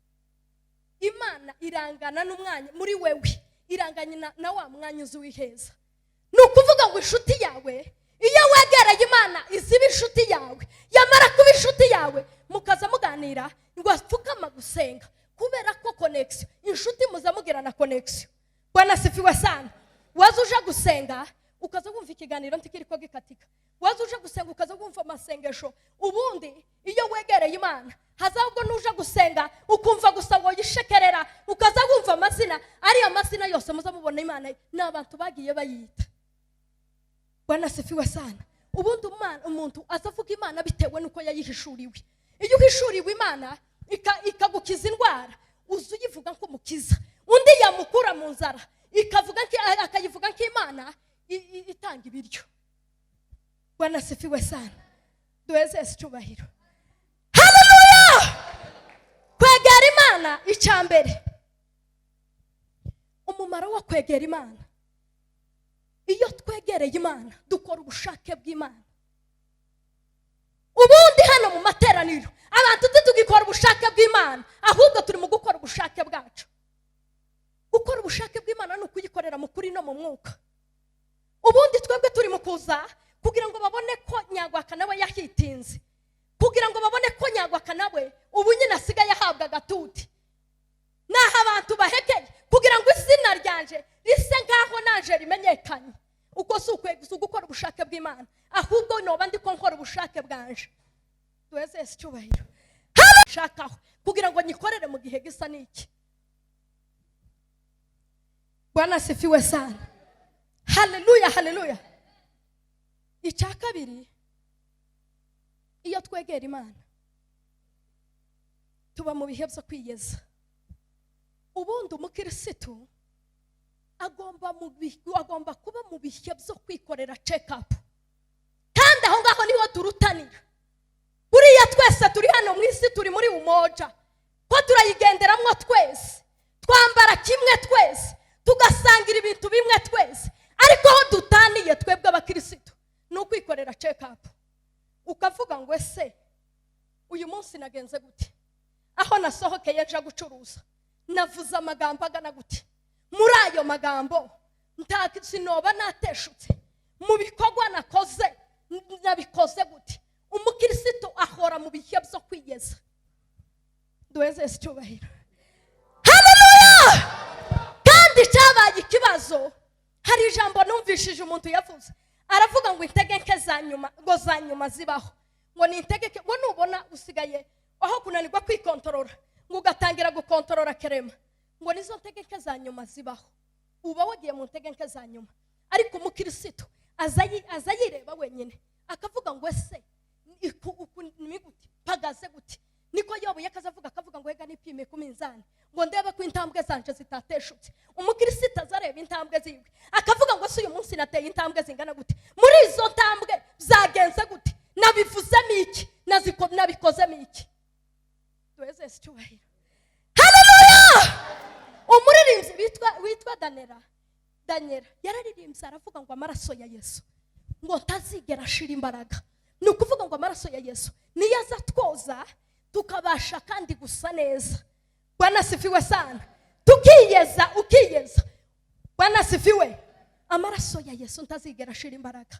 Imana irangana n'umwanya muri wewe, irangana na wa mwanya uzuye iheza. Ni ukuvuga ngo inshuti yawe iyo wegereye Imana iziba inshuti yawe, yamara kuba inshuti yawe mukaza muganira ngo apfukama gusenga, kubera ko connection, inshuti muza mugirana connection. Bwana sifiwe sana. Waza uje gusenga ukaza wumva ikiganiro ntikiriko gikatika, waza uje gusenga ukaza wumva amasengesho. Ubundi iyo wegereye Imana hazabwo nuje gusenga ukumva gusa ngo yishekerera, ukaza wumva amazina, ariyo mazina yose muza mubona Imana ni abantu bagiye bayita. Bwana sifiwe sana. Ubundi umuntu azavuga Imana bitewe nuko yayihishuriwe. Iyo uhishuriwe Imana ikagukiza indwara, uza uyivuga nk'umukiza. Undi yamukura mu nzara, akayivuga nk'Imana itanga ibiryo. Bwana sifiwe sana. Duheze Yesu icyubahiro. Haleluya! Kwegera Imana icya mbere, umumaro wo kwegera Imana. Iyo twegereye Imana dukora ubushake bw'Imana. Ubundi hano mu materaniro abantu ntitugikora ubushake bw'Imana, ahubwo turi mu gukora ubushake bwacu. Gukora ubushake bw'Imana ni ukuyikorera mu kuri no mu mwuka. Ubundi twebwe turi mu kuza kugira ngo babone ko Nyagwaka nawe yahitinze, kugira ngo babone ko Nyagwaka nawe ubu nyine asigaye ahabwa agatuti. Naho abantu bahekeye kugira ngo izina ryanje rise nkaho naje rimenyekanye. Uko si ugukora ubushake bw'Imana, ahubwo noba ndiko nkora ubushake bwanje. Duheze Yesu icyubahiro. Shakaho kugira ngo nyikorere mu gihe gisa n'iki. Bwana sifiwe sana. Haleluya, haleluya. Icya kabiri, iyo twegera Imana tuba mu bihe byo kwiyeza. Ubundi umukirisitu agomba kuba mu bihe byo kwikorera check up, kandi aho ngaho niho turutanira. Buriya twese turi hano mu isi, turi muri umoja, ko turayigenderamwo twese, twambara kimwe twese, tugasangira ibintu bimwe twese, ariko aho dutaniye twebwe abakirisitu ni ukwikorera check up. Ukavuga ngo ese uyu munsi nagenze gute? Aho nasohokeye nja gucuruza navuze amagambo agana gute? Muri ayo magambo sinoba nateshutse mu bikorwa nakoze, nabikoze gute? Umukirisitu ahora mu bihe byo kwiyeza. Duheze Yesu icyubahiro. Haleluya! Kandi cyabaye ikibazo, hari ijambo numvishije umuntu yavuze, aravuga ngo intege nke za nyuma, ngo za nyuma zibaho, ngo ni intege nke, ngo nubona usigaye aho kunanirwa kwikontorora ngo ugatangira gukontorora kerema, ngo nizo ntege nke za nyuma zibaho, uba wagiye mu ntege nke za nyuma. Ariko umukirisitu aza yireba wenyine akavuga ngo ese ni gute mpagaze gute? Niko Yobu yakazavuga, akavuga ngo ega nipime ku minzani ngo ndebe ko intambwe zanje zitateshutse. Umukirisitu azareba intambwe ziwe akavuga ngo se uyu munsi nateye intambwe zingana gute? Muri izo ntambwe zagenze gute? Nabivuzemo iki? Nabikozemo iki? Duheze Yesu icyubahiro. Haleluya! Umuririmbyi witwa Danera Daniel yararirimbye, aravuga ngo amaraso ya Yesu ngo ntazigera ashira imbaraga. Ni ukuvuga ngo amaraso ya Yesu niyo aza twoza, tukabasha kandi gusa neza. Bwana asifiwe sana. Tukiyeza, ukiyeza. Bwana asifiwe. Amaraso ya Yesu ntazigera ashira imbaraga.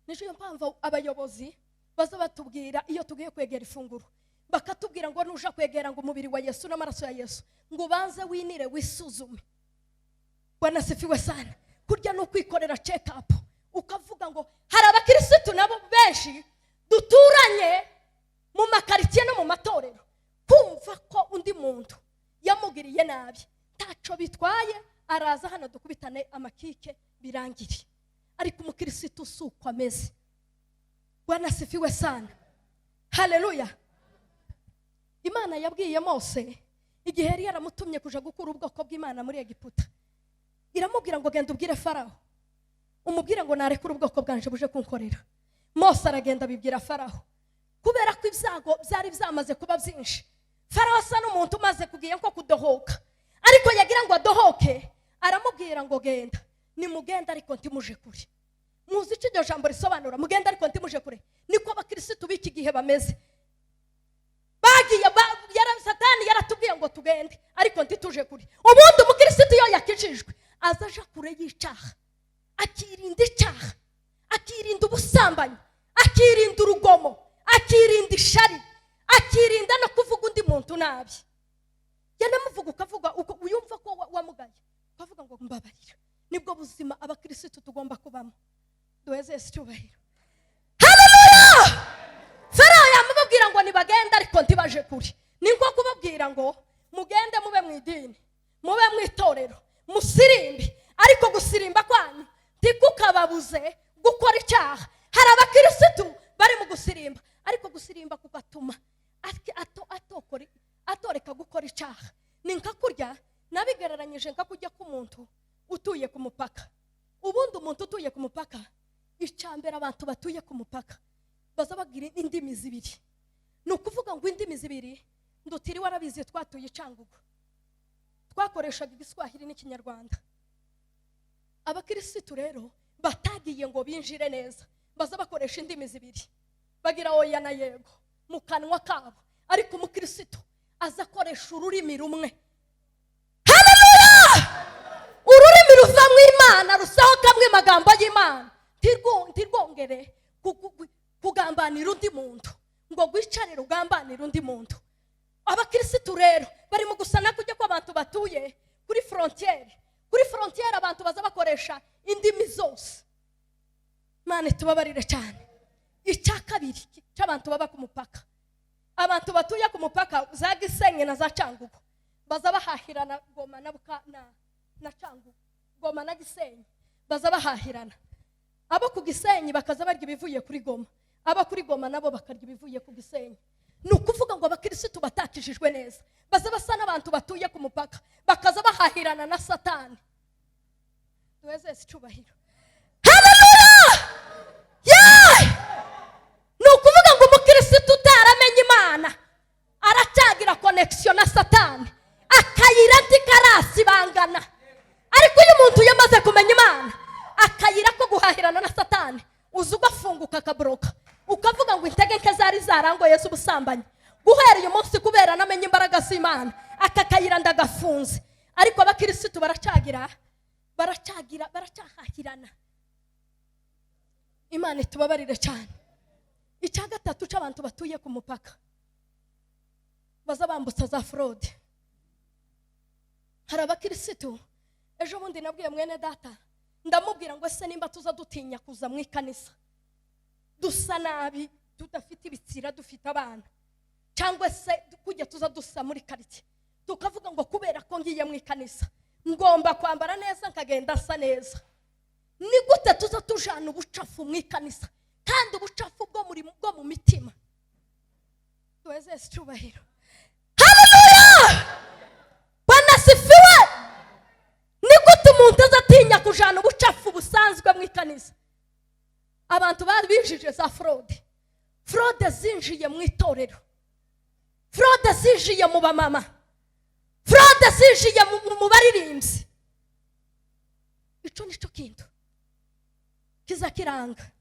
Nicyo mpamvu abayobozi baza batubwira iyo tugiye kwegera ifunguro, bakatubwira ngo nuja kwegera ngo umubiri wa Yesu n'amaraso ya Yesu, ngo ubanze winire, wisuzume. Bwana asifiwe sana. Kurya ni ukwikorera check up, ukavuga ngo hari abakirisitu nabo benshi duturanye mu makaritsiye no mu matorero, kumva ko undi muntu yamugiriye nabi ntaco bitwaye, araza hano dukubitane amakike birangire. Ariko umukirisitu si uko ameze. Bwana asifiwe sana. Haleluya. Imana yabwiye Mose igihe yari yaramutumye kuja gukura ubwoko bw'Imana muri Egiputa, iramubwira ngo genda ubwire Farawo, umubwire ngo narekure ubwoko bwanje buje kunkorera. Mose aragenda abibwira Farawo. Kubera ko ibyago byari byamaze kuba byinshi, Farawo asa n'umuntu umaze kugiye nko kudohoka, ariko yagira ngo adohoke, aramubwira ngo genda, nimugenda ariko ntimuje kure. Muzi icyo iryo jambo risobanura? Mugenda ariko ntimuje kure. Niko abakirisitu b'iki gihe bameze. Bagiye Satani yaratubwiye ngo tugende ariko ntituje kure. Ubundi umukirisitu iyo yakijijwe aza aja kure y'icyaha, akirinda icyaha, akirinda ubusambanyi, akirinda urugomo, akirinda ishari, akirinda no kuvuga undi muntu nabi. Yanamuvuga ukavuga uko uyumva ko wamugaye, ukavuga ngo mbabarira. Nibwo buzima abakirisitu tugomba kubamo. Duheze Yesu icyubahiro. Haleluya. Farawo yamubabwira ngo nibagende ariko ntibaje kure. Ni nko kubabwira ngo mugende mube mu idini, mube mu itorero, musirimbe, ariko gusirimba kwanyu ntikukababuze gukora icyaha. Hari abakirisitu bari mu gusirimba, ariko gusirimba kugatuma atoreka gukora icyaha. Ni nka kurya nabigereranyije nka kurya k'umuntu utuye ku mupaka. Ubundi umuntu utuye ku mupaka, icambere abantu batuye ku mupaka baza bagira indimi zibiri. Ni ukuvuga ngo indimi zibiri, ndutiri warabizi, twatuye Cyangugu, twakoreshaga Igiswahili n'Ikinyarwanda. Abakirisitu rero batagiye ngo binjire neza, baza bakoresha indimi zibiri, bagira oya na yego mu kanwa kabo. Ariko umukirisitu aza akoresha ururimi rumwe. Haleluya! Ururimi ruva mu Imana, rusohokamwo amagambo y'Imana, ntirwongere kugambanira undi muntu, ngo rwicare rugambanire undi muntu. Abakirisitu rero bari mu gusana kujya kw'abantu batuye kuri frontiere. Kuri frontiere abantu baza bakoresha indimi zose. Imana itubabarire cyane. Icya kabiri cy'abantu baba ku mupaka, abantu batuye ku mupaka za Gisenyi na za Cyangugu, baza bahahirana Goma na Buka na Cyangugu, Goma na Gisenyi baza bahahirana. Abo ku Gisenyi bakaza barya ibivuye kuri Goma, abo kuri Goma nabo bakarya ibivuye ku Gisenyi. Ni ukuvuga ngo abakirisitu batakijijwe neza baza basa n'abantu batuye ku mupaka, bakaza bahahirana na Satani. Duheze Yesu icyubahiro. Haleluya! Yeee! Ni ukuvuga ngo umukirisitu utaramenye Imana aracyagira connection na Satani, akayira ntikarasibangana. Ariko iyo umuntu yamaze kumenya Imana, akayira ko guhahirana na Satani uza ugafunguka akaboroka, ukavuga ngo intege nke zari zarangoye z'ubusambanyi, guhera uyu munsi kubera namenye imbaraga z'Imana, aka kayira ndagafunze. Ariko abakirisitu baracyahahirana. Imana itubabarire cyane. Icya gatatu cy'abantu batuye ku mupaka baza bambutsa za fraude. Hari abakirisitu, ejo bundi nabwiye mwene data, ndamubwira ngo ese nimba tuza dutinya kuza mu ikanisa dusa nabi, tudafite ibitsira, dufite abana, cyangwa se kujya tuza dusa muri quartier, tukavuga ngo kubera ko ngiye mu ikanisa ngomba kwambara neza nkagenda asa neza. Ni gute tuza tujana ubucafu mu ikanisa, kandi ubucafu bwo mu mitima? Duheze Yesu icyubahiro. Haleluya! Bwana asifiwe. Ni gute umuntu azatinya kujana ubucafu busanzwe mu ikanisa? Abantu bari binjije za fraude, fraude zinjiye mu itorero, fraude zinjiye mu bamama, fraude zinjiye mu baririmbyi. Ico nico kintu kiza kiranga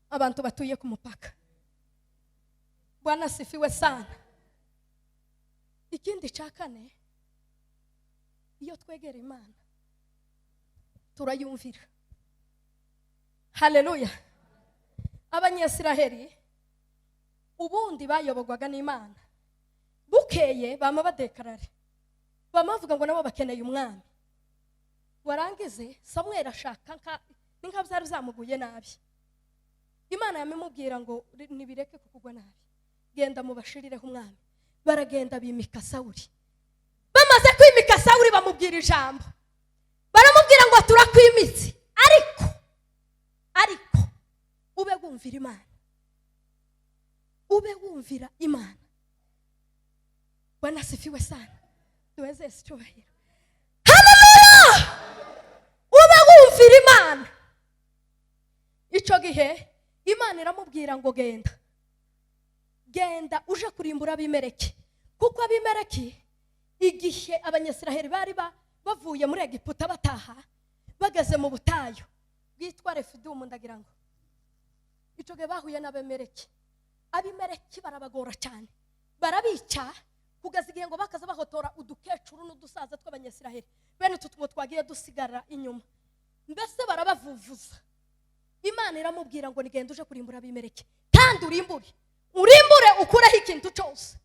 abantu batuye ku mupaka. Bwana sifiwe sana. Ikindi cya kane, iyo twegera Imana turayumvira. Haleluya! Abanyesiraheli ubundi bayoborwaga n'Imana. Bukeye bama badekarare, bama bavuga ngo nabo bakeneye umwami. Warangize Samweli ashaka n'inka byari zamuguye nabi. Imana yamimubwira ngo nibireke kukugwa nabi, genda mubashirireho umwami. Baragenda bimika Sawuli. Bamaze kwimika Sawuli, bamubwira ijambo, baramubwira ngo turakwimitse, ariko ube wumvira Imana, ube wumvira Imana. Bwana sifiwe sana. Duheze Yesu icyubahiro. Haleluya! Ube wumvira Imana. Icyo gihe Imana iramubwira ngo genda, genda uje kurimbura Abimeleki, kuko Abimeleki igihe Abanyasiraheli bari bavuye muri Egiputa bataha, bageze mu butayu bwitwa Refidumu, ndagira ngo icyo gihe bahuye n'Abimeleki. Abimeleki barabagora cyane, barabica, kugeza igihe ngo bakaza bahotora udukecuru n'udusaza tw'Abanyasiraheli, bene utu two twagiye dusigara inyuma, mbese barabavuvuza. Imana iramubwira ngo nigenda uje kurimbura Abimeleki, kandi urimbure, urimbure ukureho ikintu cyose.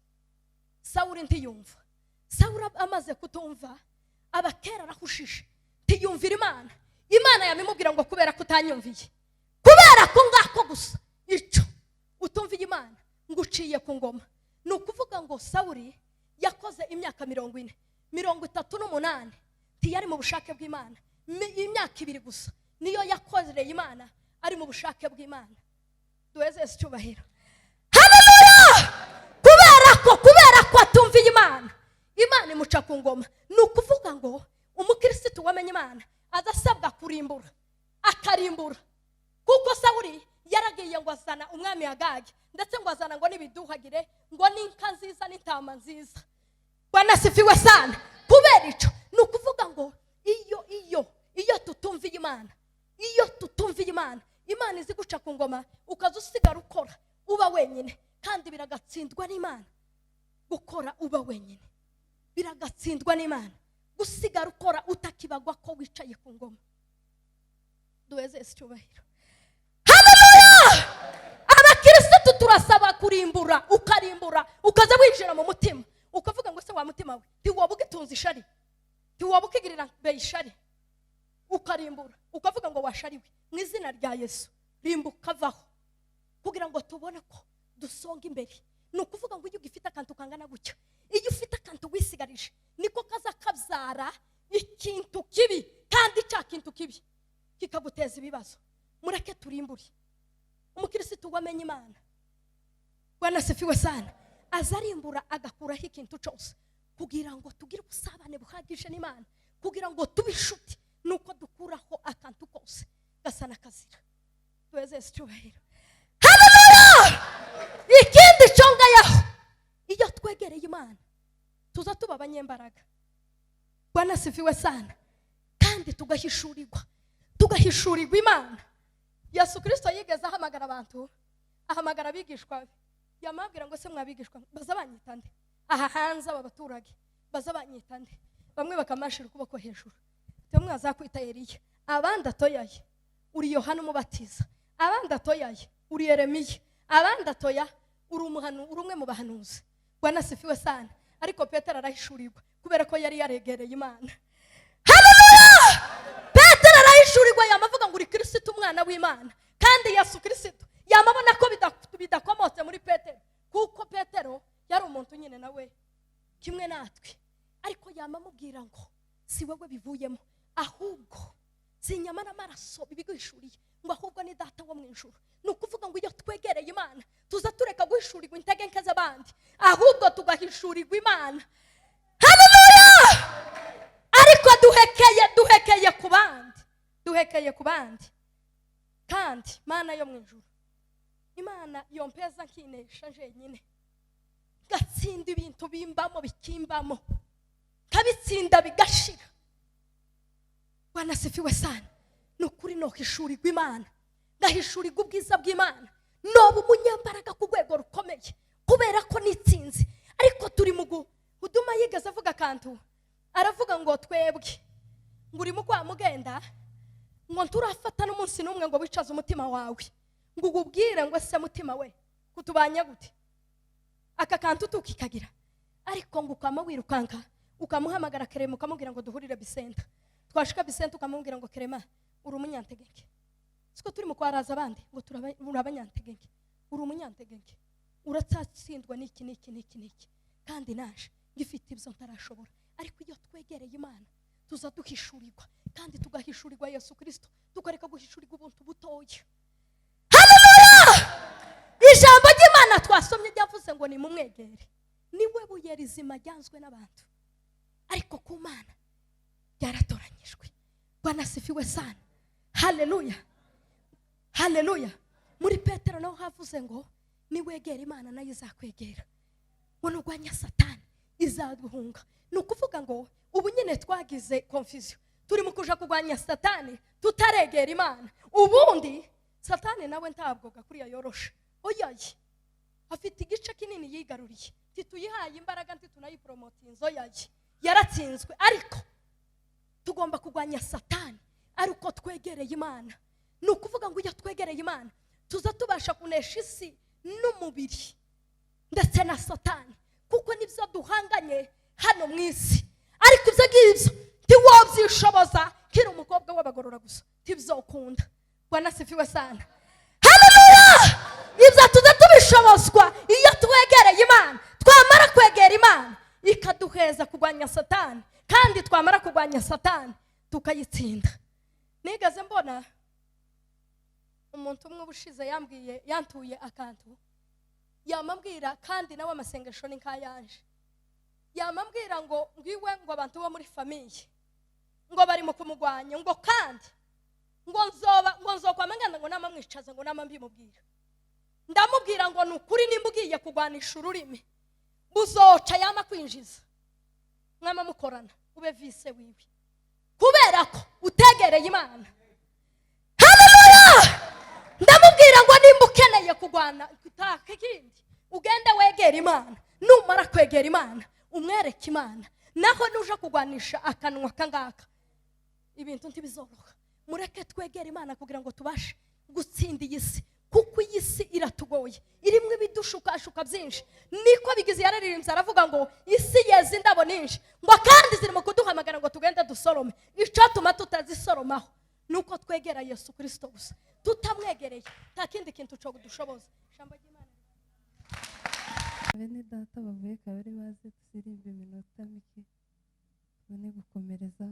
Sawuli ntiyumva. Sawuli amaze kutumva, abakera arahushije, ntiyumvira Imana. Imana yamimubwira ngo kubera ko utanyumviye, kubera ko ngako gusa ico utumviye Imana, ngo uciye ku ngoma. Ni ukuvuga ngo Sawuli yakoze imyaka 40, 38 ntiyari mu bushake bw'Imana. Imyaka 2 gusa niyo yakoreye Imana ari mu bushake bw'Imana. Duheze Yesu icyubahiro. Haleluya! Kubera ko atumviye Imana, Imana imuca ku ngoma. Ni ukuvuga ngo umukirisitu wamenye Imana adasabwa kurimbura, akarimbura. Kuko Sawuli yaragiye ngo azana umwami Agagi, ndetse ngo azana ngo n'ibiduhagire, ngo n'inka nziza n'intama nziza. Bwana sifiwe sana. Kubera ico, ni ukuvuga ngo iyo tutumviye Imana, iyo tutumviye Imana, Imana izi guca ku ngoma, ukaza usigara ukora uba wenyine, kandi biragatsindwa n'Imana gukora uba wenyine, biragatsindwa n'Imana gusigara ukora utakibagwa ko wicaye ku ngoma. Duheze Yesu icyubahiro. Haleluya! Abakirisitu turasaba kurimbura, ukarimbura, ukaza winjira mu mutima, ukavuga ngo se wa mutima we, ntiwoba ugitunze ishari, ntiwoba ukigirira be ishari, ukarimbura, ukavuga ngo washariwe mu izina rya Yesu, rimbuka vaho, kugira ngo tubone ko dusonga imbere. Ni ukuvuga ngo iyo ugifite akantu kangana gutya, iyo ufite akantu wisigarije, niko kaza kabyara ikintu kibi, kandi cya kintu kibi kikaguteza ibibazo. Mureke turimbure. Umukirisitu wamenye Imana, Bwana sifiwe sana, azarimbura agakuraho ikintu cyose kugira ngo tugire ubusabane buhagije n'Imana, kugira ngo tube inshuti, nuko dukuraho akantu kose gasa n'akazira. Duheze Yesu icyubahiro. Haleluya! Ikindi congayaho, iyo twegereye Imana tuza tuba abanyembaraga. Bwana sifiwe sana. Kandi tugahishurirwa Imana. Yesu Kristo yigeze ahamagara abantu, ahamagara abigishwa be, yamabwira ngo se mwabigishwa baza banyita nde? Aha hanze aba baturage baza banyita nde? Bamwe bakamashira ukuboko hejuru, bamwe bazakwita Eliya, abandi atoyaye uri Yohana umubatiza, abandi atoyaye uri Yeremiya, abandi atoya uri umuhanu, uri umwe mu bahanuzi. Bwana sifiwe sana. Ariko Petero arahishurirwa kubera ko yari yaregereye Imana. Haleluya! Petero arahishurirwa, yamavuga ngo uri Kristo umwana w'Imana. Kandi Yesu Kristo yamabona ko bidakomotse muri Petero, kuko Petero yari umuntu nyine nawe kimwe natwe, ariko yamamubwira ngo si wowe bivuyemo, ahubwo si inyama n'amaraso bibiguhishuriye, ngo ahubwo ni Data wo mu ijuru. Ni ukuvuga ngo iyo twegereye Imana tuza tureka guhishurirwa intege nke z'abandi, ahubwo tugahishurirwa Imana. Haleluya! Ariko duhekeye ku bandi, duhekeye ku bandi. Kandi Mana yo mu ijuru, Imana yompeza nkinesha jenyine, ngatsinda ibintu bimbamo bikimbamo, nkabitsinda bigashira. Bwana asifiwe sana. Ni ukuri nohishurirwa Imana, ngahishurirwa ubwiza bw'Imana, noba umunyambaraga ku rwego rukomeye kubera ko nitsinze. Ariko turi mu Huduma yigeze avuga akantu, aravuga ngo twebwe ngo urimo kwa mugenda ngo nturafata n'umunsi n'umwe ngo wicaze umutima wawe ngo ugubwire ngo ese mutima we kutubanya gute, aka kantu tukikagira. Ariko ngo ukama wirukanka ukamuhamagara Kerema ukamubwira ngo duhurire Bisenta, twashika Bisenta ukamubwira ngo Kerema uri umunyantegeke, siko turi mu kwaraza abandi ngo uri abanyantegeke, uri umunyantegeke, uratsatsindwa n'iki n'iki n'iki n'iki, kandi naje ngifite ibyo ntarashobora. Ariko iyo twegereye Imana tuza duhishurirwa, kandi tugahishurirwa Yesu Kristo, tukareka guhishurirwa ubuntu butoya. Haleluya! Ijambo ry'Imana twasomye ryavuze ngo ni mumwegere, niwe buye rizima ryanzwe n'abantu, ariko ku Mana ryaratoranyijwe. Bwana asifiwe sana. Haleluya, haleluya. Muri Petero naho havuze ngo niwegera Imana nayo izakwegera, ngo nurwanya Satani izaguhunga. Ni ukuvuga ngo ubu nyine twagize confusion, turi mu kuja kurwanya Satani tutaregera Imana. Ubundi Satani nawe ntabwo gakuriya yoroshe, oyaye afite igice kinini yigaruriye, ntituyihaye imbaraga, ntitunayipromotinze, oyaye yaratsinzwe. Ariko tugomba kurwanya Satani ari uko twegereye Imana. Ni ukuvuga ngo iyo twegereye Imana tuza tubasha kunesha isi n'umubiri ndetse na Satani, kuko nibyo duhanganye hano mu isi. Ariko ibyo ngibyo ntiwobyishoboza kiri umukobwa w'abagorora gusa, ntibyokunda. Bwana asifiwe sana. Haleluya! Ibyo tuza tubishobozwa iyo twegereye Imana. Twamara kwegera Imana ikaduheza kurwanya Satani, kandi twamara kurwanya Satani tukayitsinda. Nigeze mbona umuntu umwe ubushize yambwiye, yantuye akantu, yamambwira, kandi nawe amasengesho ni nkayanje, yamambwira ngo ngiwe ngo abantu bo muri famiye ngo barimo kumugwanya, ngo kandi ngo nzoba ngo nzokwama ngenda ngo namamwicaza ngo namambimubwira. Ndamubwira ngo ni ukuri nimba ugiye kugwanisha ururimi buzoca yama kwinjiza mwama mukorana ube vise wiwe, kubera ko utegereye Imana. Haleluya! Ndamubwira ngo nimba ukeneye kugwana kutaka ikindi ugende wegera Imana, numara kwegera Imana umwereke Imana, naho nuja kugwanisha akanwa kangaka ibintu ntibizoroha. Mureke twegere Imana kugira ngo tubashe gutsinda iyi si, kuko iyi si iratugoye, irimo ibidushukashuka byinshi. Niko bigize yararirimbye aravuga ngo isi yeze indabo nyinshi, ngo kandi zirimo kuduhamagara ngo tugende dusorome. Icyatuma tutazisoromaho nuko twegera Yesu Kristo gusa, tutamwegereye nta kindi kintu cyo kudushoboza. Ijambo ry'Imana. Bene data bavuye kabari baze tusirimbe iminota mike tubone gukomereza.